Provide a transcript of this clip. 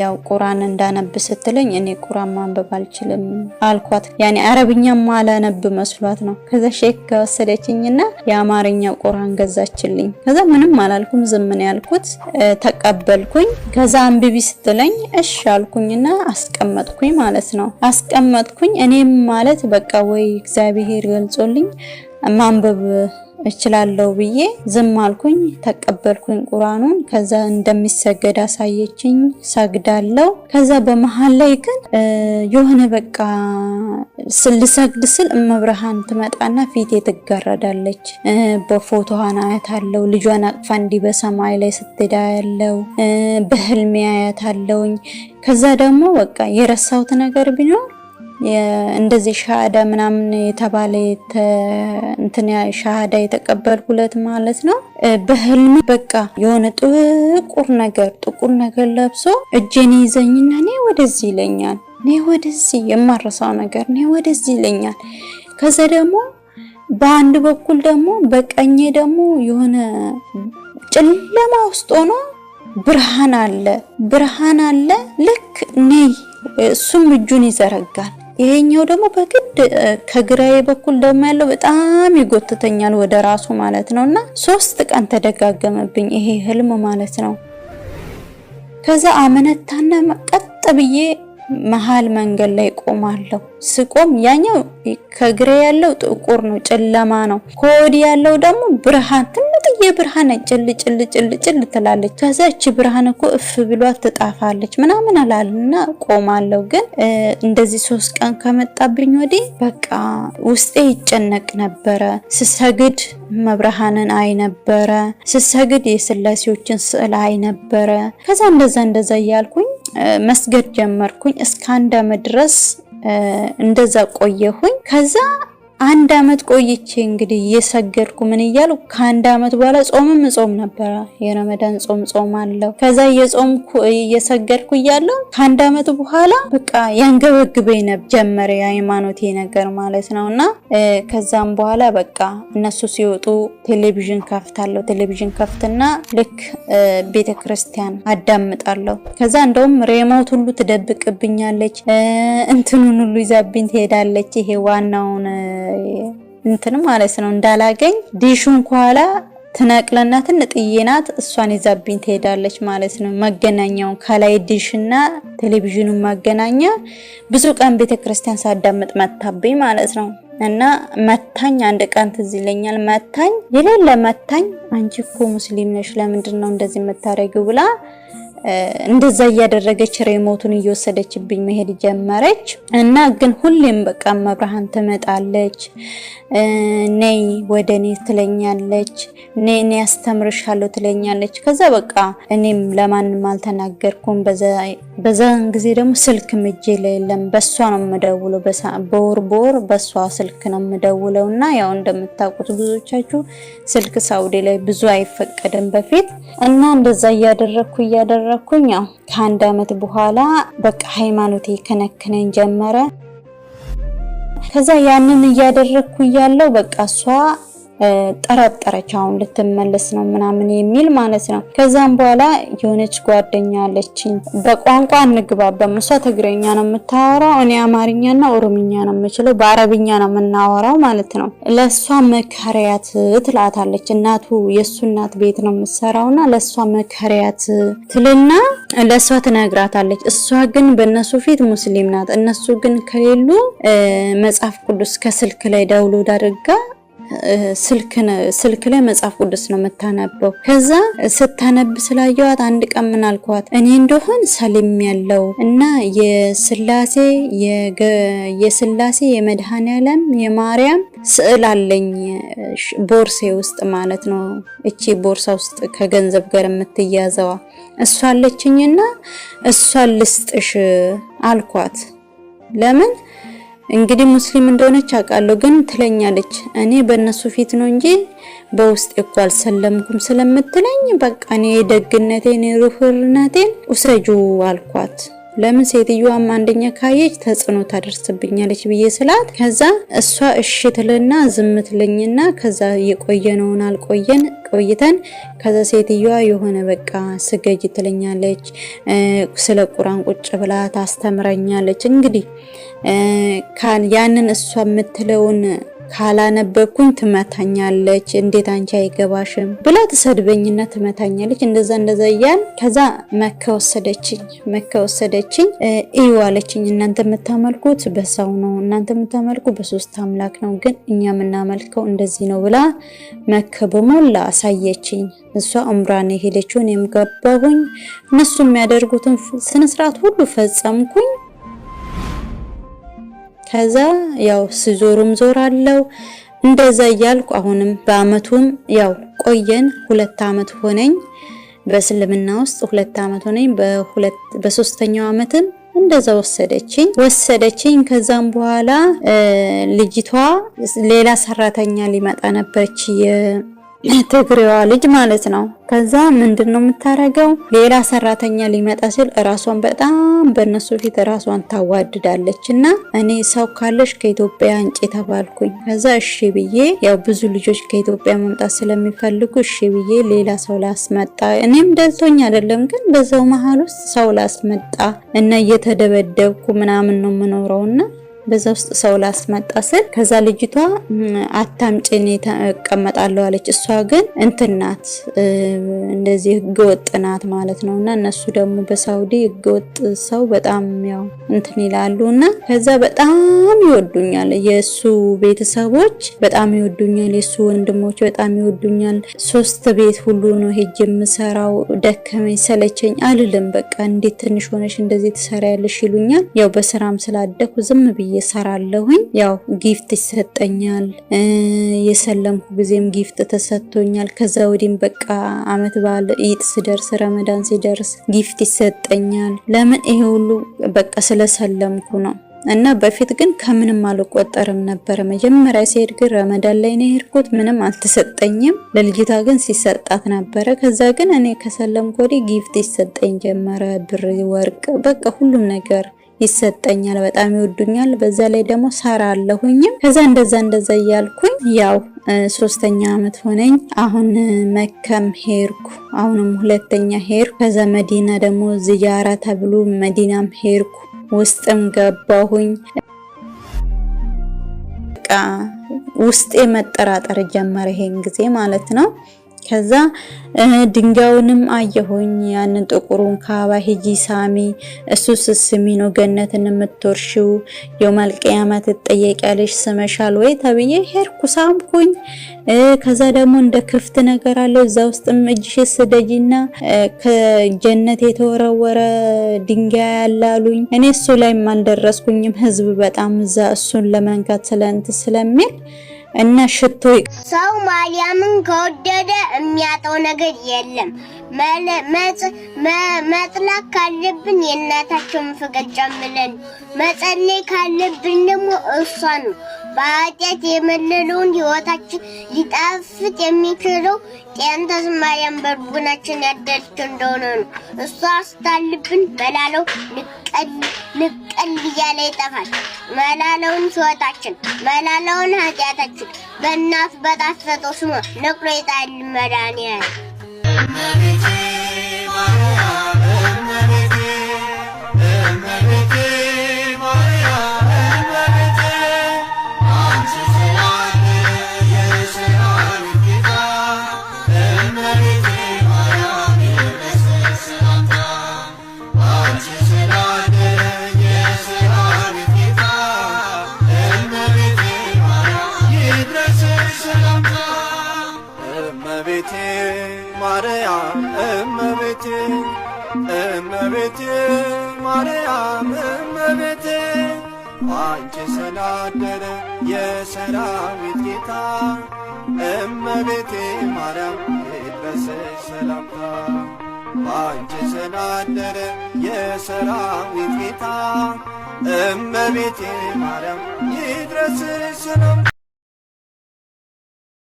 ያው ቁርአን እንዳነብ ስትለኝ እኔ ቁርአን ማንበብ አልችልም አልኳት። ያኔ አረብኛም አላነብ መስሏት ነው። ከዛ ሼክ ጋር ወሰደችኝና የአማርኛ ቁርአን ገዛችልኝ። ከዛ ምንም አላልኩም፣ ዝም ነው ያልኩት፣ ተቀበልኩኝ። ከዛ አንብቢ ስትለኝ እሺ አልኩኝና አስቀመጥኩኝ ማለት ነው። አስቀመጥኩኝ። እኔም ማለት በቃ ወይ እግዚአብሔር ገልጾልኝ ማንበብ እችላለሁ ብዬ ዝም አልኩኝ፣ ተቀበልኩኝ ቁርአኑን። ከዛ እንደሚሰገድ አሳየችኝ፣ ሰግዳለሁ። ከዛ በመሀል ላይ ግን የሆነ በቃ ልሰግድ ስል እመብርሃን ትመጣና ፊቴ ትጋረዳለች። በፎቶዋን አያታለሁ። ልጇን አቅፋ እንዲህ በሰማይ ላይ ስትሄድ አያለው፣ በህልሜ አያታለሁኝ። ከዛ ደግሞ በቃ የረሳሁት ነገር ቢኖር እንደዚህ ሻሃዳ ምናምን የተባለ እንትን ሻሃዳ የተቀበልኩለት ማለት ነው። በህልሜ በቃ የሆነ ጥቁር ነገር ለብሶ እጄን ይዘኝና እኔ ወደዚህ ይለኛል፣ እኔ ወደዚህ፣ የማረሳው ነገር፣ እኔ ወደዚህ ይለኛል። ከዛ ደግሞ በአንድ በኩል ደግሞ በቀኜ ደግሞ የሆነ ጨለማ ውስጥ ሆኖ ብርሃን አለ፣ ብርሃን አለ። ልክ ነይ፣ እሱም እጁን ይዘረጋል። ይሄኛው ደግሞ በግድ ከግራዬ በኩል ደግሞ ያለው በጣም ይጎትተኛል ወደ ራሱ ማለት ነው። እና 3 ቀን ተደጋገመብኝ ይሄ ህልም ማለት ነው። ከዛ አመነታና ቀጥ ብዬ መሀል መንገድ ላይ ቆማለሁ። ስቆም ያኛው ከግሬ ያለው ጥቁር ነው፣ ጨለማ ነው። ከወዲህ ያለው ደግሞ ብርሃን፣ ትንጥዬ ብርሃን ጭል ጭል ጭል ጭል ትላለች። ከዛ እቺ ብርሃን እኮ እፍ ብሏት ትጣፋለች ምናምን አላልና ቆማለሁ። ግን እንደዚህ 3 ቀን ከመጣብኝ ወዲህ በቃ ውስጤ ይጨነቅ ነበረ። ስሰግድ እመብርሃንን አይ ነበረ። ስሰግድ የስላሴዎችን ስዕል አይ ነበረ። ከዛ እንደዛ እንደዛ እያልኩኝ መስገድ ጀመርኩኝ። እስከ አንድ አመት ድረስ እንደዛ ቆየሁኝ። ከዛ አንድ አመት ቆይቼ እንግዲህ እየሰገድኩ ምን እያልኩ ከአንድ አመት በኋላ ጾምም እጾም ነበረ። የረመዳን ጾም ጾም አለው። ከዛ እየጾምኩ እየሰገድኩ እያለሁ ከአንድ አመት በኋላ በቃ ያንገበግበኝ ጀመረ የሃይማኖቴ ነገር ማለት ነው። እና ከዛም በኋላ በቃ እነሱ ሲወጡ ቴሌቪዥን ከፍታለሁ። ቴሌቪዥን ከፍትና ልክ ቤተ ክርስቲያን አዳምጣለሁ። ከዛ እንደውም remote ሁሉ ትደብቅብኛለች፣ እንትኑን ሁሉ ይዛብኝ ትሄዳለች። ይሄ ዋናውን እንትን ማለት ነው እንዳላገኝ ዲሹን ከኋላ ትነቅለና ትንጥዬ ናት፣ እሷን ይዛብኝ ትሄዳለች ማለት ነው። መገናኛውን ከላይ ዲሽና ቴሌቪዥኑን ማገናኛ ብዙ ቀን ቤተክርስቲያን ሳዳምጥ መታብኝ ማለት ነው። እና መታኝ። አንድ ቀን ትዝ ይለኛል፣ መታኝ፣ የሌለ መታኝ። አንቺ እኮ ሙስሊም ነሽ፣ ለምንድን ነው እንደዚህ የምታደርጊው ብላ እንደዛ እያደረገች remote ኡን እየወሰደችብኝ መሄድ ጀመረች። እና ግን ሁሌም በቃ እመብርሃን ትመጣለች፣ ነይ ወደ እኔ ትለኛለች፣ ነይ እኔ ያስተምርሻለሁ ትለኛለች። ከዛ በቃ እኔም ለማንም አልተናገርኩም። በዛን ጊዜ ደግሞ ስልክ እጄ ላይ የለም፣ በሷ ነው የምደውለው። በወር በወር በሷ ስልክ ነው የምደውለው። እና ያው እንደምታውቁት ብዙዎቻችሁ ስልክ ሳውዲ ላይ ብዙ አይፈቀድም በፊት። እና እንደዛ እያደረግኩ እያደረግኩኝ ያው ከአንድ አመት በኋላ በቃ ሃይማኖቴ ከነክነኝ ጀመረ። ከዛ ያንን እያደረግኩ እያለው በቃ እሷ ጠረጠረች፣ አሁን ልትመለስ ነው ምናምን የሚል ማለት ነው። ከዛም በኋላ የሆነች ጓደኛ አለችኝ። በቋንቋ አንግባባም። እሷ ትግረኛ ነው የምታወራው፣ እኔ አማርኛና ኦሮምኛ ነው የምችለው፣ በአረብኛ ነው የምናወራው ማለት ነው። ለእሷ መከሪያት ትላታለች። እናቱ የእሱ እናት ቤት ነው የምትሰራውና ለእሷ መከሪያት ትልና ለእሷ ትነግራታለች። እሷ ግን በእነሱ ፊት ሙስሊም ናት። እነሱ ግን ከሌሉ መጽሐፍ ቅዱስ ከስልክ ላይ download አድርጋ ስልክ ላይ መጽሐፍ ቅዱስ ነው የምታነበው። ከዛ ስታነብ ስላየዋት አንድ ቀን ምን አልኳት፣ እኔ እንደሆን ሰሊም ያለው እና የስላሴ፣ የመድኃኔዓለም፣ የማርያም ስዕል አለኝ ቦርሴ ውስጥ ማለት ነው። እቺ ቦርሳ ውስጥ ከገንዘብ ጋር የምትያዘዋ እሷ አለችኝና እሷን ልስጥሽ አልኳት። ለምን እንግዲህ ሙስሊም እንደሆነች አውቃለሁ፣ ግን ትለኛለች እኔ በእነሱ ፊት ነው እንጂ በውስጥ እኮ አልሰለምኩም ስለምትለኝ በቃ እኔ የደግነቴን የርህራሄቴን ውሰጁ አልኳት። ለምን ሴትዮዋም አንደኛ ካየች ተጽዕኖ ታደርስብኛለች ብዬ ስላት፣ ከዛ እሷ እሺ ትልና ዝም ትለኝና ከዛ የቆየነውን አልቆየን ቆይተን ከዛ ሴትዮዋ የሆነ በቃ ስገጅ ትለኛለች። ስለ ቁራን ቁጭ ብላ ታስተምረኛለች። እንግዲህ ያንን እሷ የምትለውን ካላነበብኩኝ ትመታኛለች። እንዴት አንቺ አይገባሽም ብላ ትሰድበኝና ትመታኛለች። እንደዛ እንደዛ እያል ከዛ መካ ወሰደችኝ። መካ ወሰደችኝ። እዩ አለችኝ። እናንተ የምታመልኩት በሰው ነው፣ እናንተ የምታመልኩ በሶስት አምላክ ነው፣ ግን እኛ የምናመልከው እንደዚህ ነው ብላ መካ በሞላ አሳየችኝ። እሷ ዑምራን የሄደችው እኔም ገባሁኝ። እነሱ የሚያደርጉትን ስነስርዓት ሁሉ ፈጸምኩኝ። ከዛ ያው ስዞሩም ዞር አለው እንደዛ እያልኩ አሁንም በአመቱም ያው ቆየን። 2 አመት ሆነኝ በእስልምና ውስጥ 2 አመት ሆነኝ። በሶስተኛው አመትም እንደዛ ወሰደችኝ ወሰደችኝ። ከዛም በኋላ ልጅቷ ሌላ ሰራተኛ ሊመጣ ነበረች፣ የትግሬዋ ልጅ ማለት ነው። ከዛ ምንድን ነው የምታረገው? ሌላ ሰራተኛ ሊመጣ ሲል እራሷን በጣም በእነሱ ፊት እራሷን ታዋድዳለች። እና እኔ ሰው ካለሽ ከኢትዮጵያ አንጪ ተባልኩኝ። ከዛ እሺ ብዬ ያው ብዙ ልጆች ከኢትዮጵያ መምጣት ስለሚፈልጉ እሺ ብዬ ሌላ ሰው ላስመጣ፣ እኔም ደልቶኝ አይደለም ግን በዛው መሀል ውስጥ ሰው ላስመጣ እና እየተደበደብኩ ምናምን ነው የምኖረውና በዛ ውስጥ ሰው ላስመጣ ስል ከዛ ልጅቷ አታምጪ እኔ እቀመጣለሁ አለች። እሷ ግን እንትን ናት፣ እንደዚህ ህገወጥ ናት ማለት ነው። እና እነሱ ደግሞ በሳውዲ ህገወጥ ሰው በጣም ያው እንትን ይላሉ። እና ከዛ በጣም ይወዱኛል፣ የእሱ ቤተሰቦች በጣም ይወዱኛል፣ የእሱ ወንድሞች በጣም ይወዱኛል። ሶስት ቤት ሁሉ ነው ሄጅ የምሰራው። ደከመኝ ሰለቸኝ አልልም። በቃ እንዴት ትንሽ ሆነሽ እንደዚህ ትሰሪያለሽ ይሉኛል። ያው በስራም ስላደኩ ዝም ብዬ እሰራለሁኝ። ያው gift ይሰጠኛል። የሰለምኩ ጊዜም gift ተሰጥቶኛል። ከዛ ወዲህም በቃ አመት በዓል ኢድ ሲደርስ ረመዳን ሲደርስ gift ይሰጠኛል። ለምን ይሄ ሁሉ በቃ ስለሰለምኩ ነው። እና በፊት ግን ከምንም አልቆጠርም ነበረ። መጀመሪያ ሲሄድ ግን ረመዳን ላይ ነው የሄድኩት፣ ምንም አልተሰጠኝም። ለልጅቷ ግን ሲሰጣት ነበረ። ከዛ ግን እኔ ከሰለምኩ ወዲህ gift ይሰጠኝ ጀመረ። ብር፣ ወርቅ፣ በቃ ሁሉም ነገር ይሰጠኛል። በጣም ይወዱኛል። በዛ ላይ ደግሞ ሰራ አለሁኝም። ከዛ እንደዛ እንደዛ እያልኩኝ ያው ሶስተኛ አመት ሆነኝ። አሁን መከም ሄድኩ። አሁንም ሁለተኛ ሄድኩ። ከዛ መዲና ደግሞ ዝያራ ተብሎ መዲናም ሄድኩ። ውስጥም ገባሁኝ። በቃ ውስጤ መጠራጠር ጀመረ ይሄን ጊዜ ማለት ነው። ከዛ ድንጋዩንም አየሁኝ ያንን ጥቁሩን ካባ ሂጂ ሳሚ፣ እሱ ስስሚ ነው ገነትን የምትወርሺው፣ يوم القيامة ትጠየቂያለሽ፣ ስመሻል ወይ ተብዬ ሄድኩ ሳምኩኝ። ከዛ ደግሞ እንደ ክፍት ነገር አለው እዛ ውስጥም እጅሽ ስደጂና ከጀነት የተወረወረ ድንጋይ ያላሉኝ። እኔ እሱ ላይም አልደረስኩኝም። ህዝብ በጣም እዛ እሱን ለመንካት ስለንት ስለሚል እና ሽቶ ሰው ማርያምን ከወደደ የሚያጣው ነገር የለም። መጥላት ካለብን የእናታቸውን ፍቅር ጨምረን፣ መጸለይ ካለብን ደግሞ እሷ ነው። በኃጢአት የመለለውን ሕይወታችን ሊጣፍጥ የሚችለው ጤንተስ ማርያም በልቡናችን ያደረች እንደሆነ ነው። እሷ ስታልብን መላለው ንቀል ንቀል እያለ ይጠፋል። መላለውን ሕይወታችን መላለውን ኃጢአታችን በእናቱ በጣፈጠው ስሟ ነቅሎ ይጣል መድኃኒዓለም። እመቤቴ ማርያም እመቤቴ እመቤቴ ማርያም እመቤቴ አንቺ ስላለ የሰራዊት ጌታ እመቤቴ ማርያም ይድረስሽ ሰላምታ አንቺ ስላለ የሰራዊት ጌታ እመቤቴ ማርያም ይድረስሽ ሰላምታ እመቤቴ ማርያም እመቤቴ እመቤቴ ማርያም እመቤቴ አንቺ ስላደረ የሰራዊት ጌታ እመቤቴ ማርያም ይድረስሽ ሰላምታ አንቺ ስላደረ የሰራዊት ጌታ እመቤቴ ማርያም ይድረስሽ ሰላምታ።